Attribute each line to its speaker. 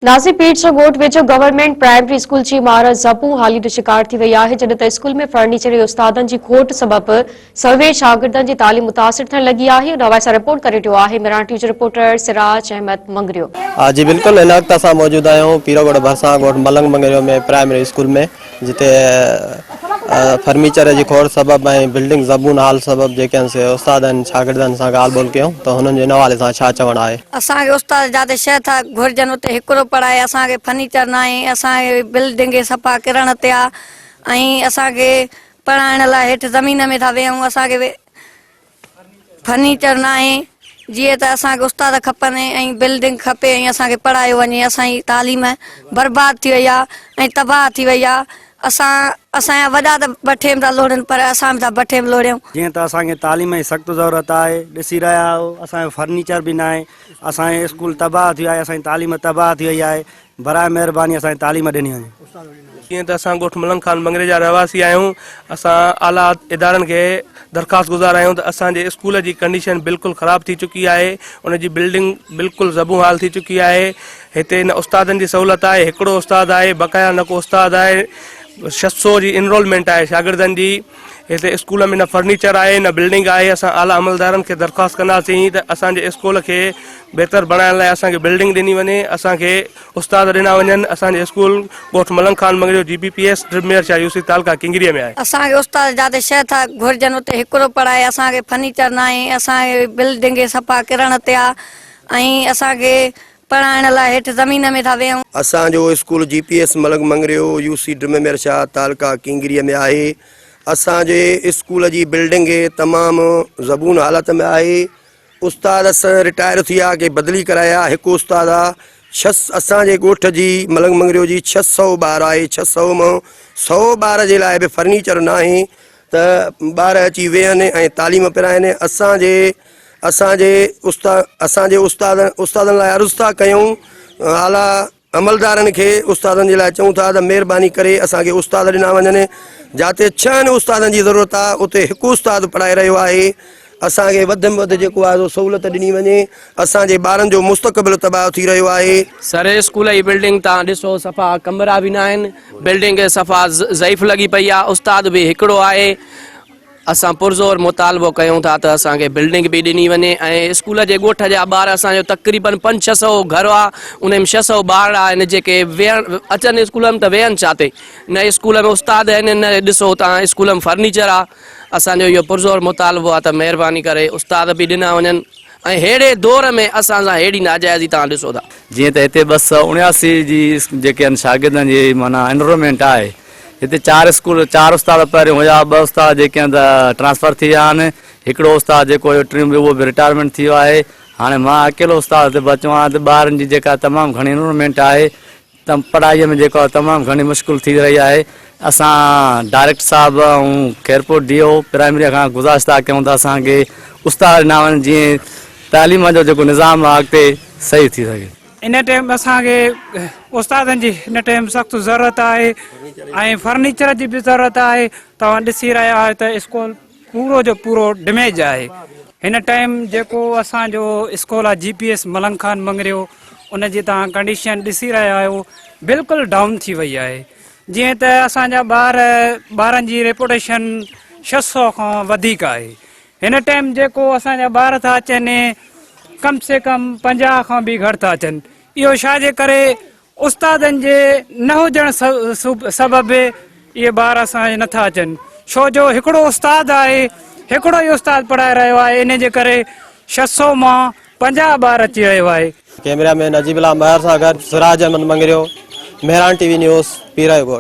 Speaker 1: ناظرين پير جو ڳوٺ ويجهو گورنمينٽ پرائمري اسڪول جي عمارت زبون حالي جو شڪار ٿي وئي آهي جڏهن ته اسڪول ۾ فرنيچر ۽ استادن جي کوٽ سبب سوين شاگردن جي تعليم متاثر ٿيڻ لڳي آهي ان حوالي سان رپورٽ ڪري رهيو آهي ميران ٽي وي جو رپورٽر سراج احمد مڱريو.
Speaker 2: جي بلڪل هن وقت اسان موجود آهيون پيروڳوٺ ڀرسان ڳوٺ ملنگ مڱريو ۾ پرائمري اسڪول ۾ جتي فرنيچر جي کوٽ سبب ۽ بلڊنگ زبون حال سبب جيڪي آهن سي استادن شاگردن سان ڳالهه ٻولهه ڪيون ته هنن جو ان حوالي سان ڇا چوڻ آهي.
Speaker 3: اسان کي استاد جاتي شيء ٿا گهرجن اتي هڪڙو پڙهائي اسان کي فرنيچر ناهي اسان کي بلڊنگ صفا ڪرڻ تي آ ۽ اسان کي پڙهائڻ لاء هيٺ زمين ۾ ٿا ويهون اسان کي فرنيچر ناهي جيئن ته اسان کي استاد کپن ۽ بلڊنگ کپي ۽ اسان کي پڙهايو وڃي اسان جي تعليم برباد ٿي وئي آهي ۽ تباهه ٿي وئي آهي اسان اسان جا وڏا ته بٺي ۾ ٿا لوڙين پر اسان به ٿا بٺي ۾ لوڙيون.
Speaker 4: جيئن ته اسان کي تعليم جي سخت ضرورت آهي ڏسي رهيا آهيو اسان جو فرنيچر به ناهي اسان جو اسڪول تباهه ٿي ويو آهي اسان جي تعليم تباهه ٿي وئي آهي براء مهرباني اسان کي تعليم ڏني وڃي.
Speaker 5: جيئن ته اسان ڳوٺ ملنگ خان مڱري جا رهواسي آهيون اسان اعليٰ ادارن کي درخواست گذار آهيون ته اسان جي اسڪول جي ڪنڊيشن بلڪل خراب ٿي چڪي آهي ان جي بلڊنگ بلڪل زبون حال ٿي چڪي آهي هتي نه استادن جي سهولت آهي هڪڙو استاد آهي بقايا نه ڪو استاد آهي 600 جي انرولمينٽ آهي شاگردن جي هتي اسڪول ۾ نه فرنيچر آهي نه بلڊنگ آهي اسان اعليٰ عملدارن کي درخواست ڪنداسين ته اسان جي اسڪول کي بهتر بڻائڻ لاء اسان کي بلڊنگ ڏني وڃي اسان کي استاد ڏنا وڃن اسان جي اسڪول ڳوٺ ملنگ Khan Mangrio G B P S ڊرب مير شاهه يو سي تعلقه ڪنگري ۾ آهي.
Speaker 3: اسان کي استاد جاتي شيء ٿا گهرجن اتي هڪڙو پڙهائي اسان کي فرنيچر ناهي اسان کي بلڊنگ صفا ڪرڻ تي آ ۽ اسان کي پڙهائڻ لاء هيٺ زمين ۾ ٿا ويهون.
Speaker 6: اسان جو school G P S Malang Mangrio U C ڊرم مير شاهه تعلقه ڪنگري ۾ آهي اسان جي اسڪول جي بلڊنگ تمام زبون حالت ۾ آهي استاد اسان رٽائر ٿي ويا ڪي بدلي ڪرايا هڪ استاد آ ڇهه اسان جي ڳوٺ جي ملنگ مڱريو جي 600 ٻار آهي 600 مان 100 ٻار جي لاء به فرنيچر ناهي ته ٻار اچي ويهن ۽ تعليم پرائن اسان جي اسان جي استاد اسان جي استاد استادن لاء عرض ٿا ڪيون اعليٰ عملدارن کي استادن جي لاء چئون ٿا ته مهرباني ڪري اسان کي استاد ڏنا وڃن جاتي ڇهن استادن جي ضرورت آهي اتي هڪ استاد پڙهائي رهيو آهي اسان کي وڌ ۾ وڌ جيڪو آهي سو سهولت ڏني وڃي اسان جي ٻارن جو مستقبل تباهه ٿي رهيو آهي.
Speaker 7: سر اسڪول جي بلڊنگ تان ڏسو صفا ڪمرا به ناهن بلڊنگ صفا ضعيف لڳي پئي آهي استاد به هڪڙو آهي اسان پرزور مطالبو ڪيون ٿا ته اسان کي بلڊنگ به ڏني وڃي ۽ اسڪول جي ڳوٺ جا ٻار اسان جو تقريبن پنج ڇھ سئو گهر آ انهي ۾ ڇھ سئو ٻارڙا آهن جيڪي ويهڻ اچن اسڪول ۾ ته ويهن ڇا تي نه اسڪول ۾ استاد آهن نه ڏسو تان اسڪول ۾ فرنيچر آ اسان جو اهو پرزور مطالبو آ ته مهرباني ڪري استاد به ڏنا وڃن ۽ ههڙي دور ۾ اسان سان ههڙي ناجائزي تان ڏسو ٿا.
Speaker 8: جيئن ته هتي 279 جي جيڪي آهن شاگردن جي معنيٰ انرولمينٽ آهي هتي چار اسڪول چار استاد پهريون هيا ٻه استاد جيڪي آهن ته ٽرانسفر ٿي ويا آهن هڪڙو استاد جيڪو هيو ٽيون به اهو به رٽائرمينٽ ٿي ويو آهي هاڻي مان اڪيلو استاد هتي بچو آهيان ته ٻارن جي جيڪا تمام گهڻي انرولمينٽ آهي ته پڙهائي ۾ جيڪو آهي تمام گهڻي مشڪل ٿي رهي آهي اسان ڊائريڪٽر صاحب ۽ خيرپور ڊي او پرائمري کان گذارش ٿا ڪيون ته اسان کي استاد ڏنا وڃن جيئن تعليم جو جيڪو نظام آهي اڳتي صحيح ٿي سگهي.
Speaker 9: ان ٽيم اسان کي استادن جي هن ٽيم سخت ضرورت آهي ۽ فرنيچر جي به ضرورت آهي توهان ڏسي رهيا آهيو ته اسڪول پورو جو پورو ڊميج آهي هن ٽيم جيڪو اسان جو اسڪول آهي جي پي ايس ملنگ خان مڱريو ان جي توهان ڪنڊيشن ڏسي رهيا آهيو بلڪل ڊائون ٿي وئي آهي جيئن ته اسان جا ٻار ٻارن جي ريپوٽيشن 600 کان وڌيڪ آهي هن ٽائيم جيڪو اسان جا ٻار ٿا اچن ڪم سي ڪم 50 کان به گهٽ ٿا اچن اهو ڇا جي ڪري استادن جي نه هجڻ سبب اهي ٻار اسان جا نٿا اچن ڇو جو هڪڙو استاد آهي هڪڙو ئي استاد پڙهائي رهيو آهي ان جي ڪري 600 مان 50 ٻار اچي رهيو آهي.
Speaker 2: ڪئميرا مين نجيب الله مهر سان گڏ Siraj Ahmed Mangrio, Mehran T V news, Pirjogoth.